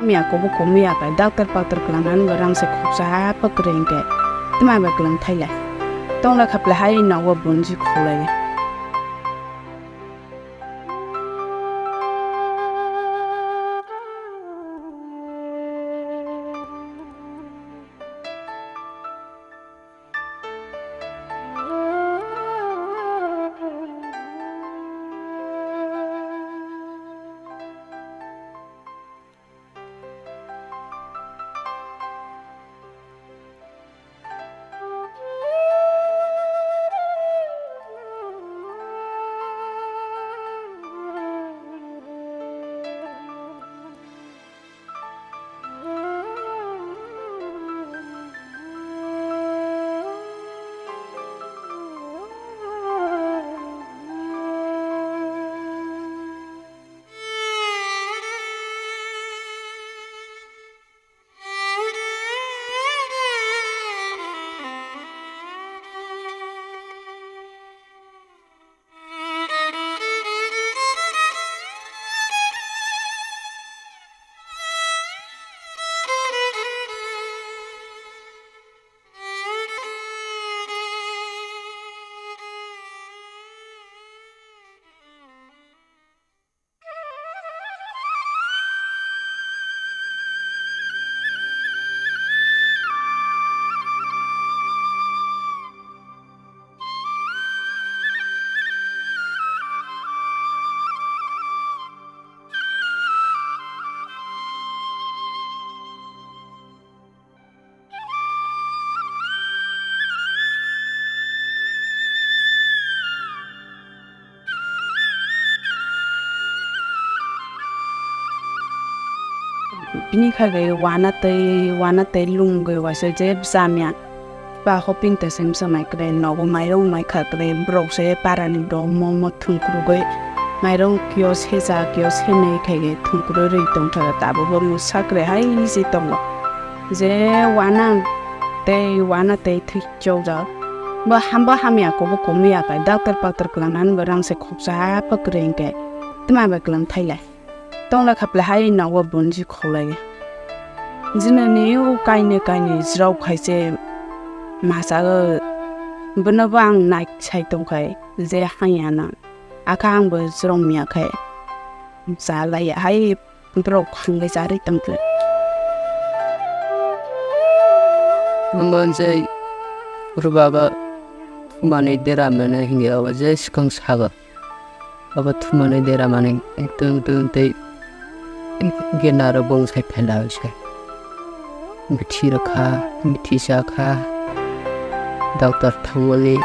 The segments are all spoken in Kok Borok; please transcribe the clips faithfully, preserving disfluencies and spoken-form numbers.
Miya kobo komiya kai doctor paktor kwlangna nwngo rang se khoksa ha pa kwrwi hinkhe tma bai kwlang thailai. Tongla khaplai hai nogo bunji khulai. Bini kha gai wana tei, wana tei lungwi waisa je bwsa miya. Ba hoping te sem samai kwrwi nogo mairung mai kha kwrwi borok se para ni borok mo mo thung kwrwgwi mairung kio sesa kio senwi khai gai thung kwrwi rwi tong kha tabuk bo mwsa kwrwi hai se tongo. Je wana tei wana tei thwi chokjak. Bo ham, bo hamya kobo komiya kai doctor paktor kwlangna nwngo rang se khoksa ha pa kwrwi hinkhe tma bai kwlang thailai. Tongla khaplai hai nogo bunji khulai. Jinani o kaine kaine jrao khai se masago bono bo ang nai sai tong khai je hanya na. Akha ang bo jrao miya khai. Chalai hai borok hwnwi charwi tongkhe. Omo je Guru Baba thumani dera mane hinwi abo je swkang sago. Abo thumani dera mane twi twi twi genaro bung sai phelai se. Bithi rwkha, bithi chakha. Doctor thangmani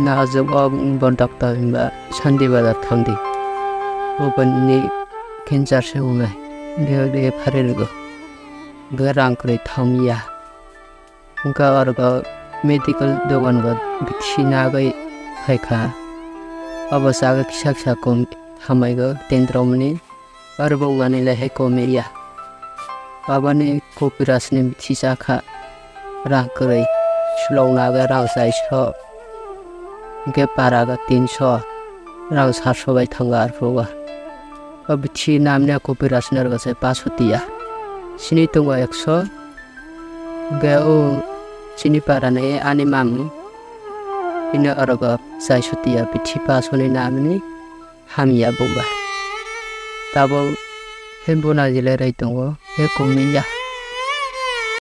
najwk o bo doctor hinba Sandi Bazar thangdi. Oboni cancer se wngnai. Biyang de phari rwgo. Bo rang kwrwi thangya. Wngkha oro medical dogan go bithi nagwi phaikha. Obo chaga kisa kisa kom hamaigo tendromni. Aro bo wngmani le hai komiya. Babani kopirasni bithi chakha rang kwrwi. Sulokna age rang saiso. Hwnkhe paraga tinso. Rang saso bai thango arphugo. O bithi namni kopirasni aro se paso tiya. Sini tongo ekso. Hwnkhe o chini parani ani mamu. Bini orogo saiso tiya bithi pasoni namni. Hamya buma. Tabuk he buna jilai rai tongo, he kumui ya.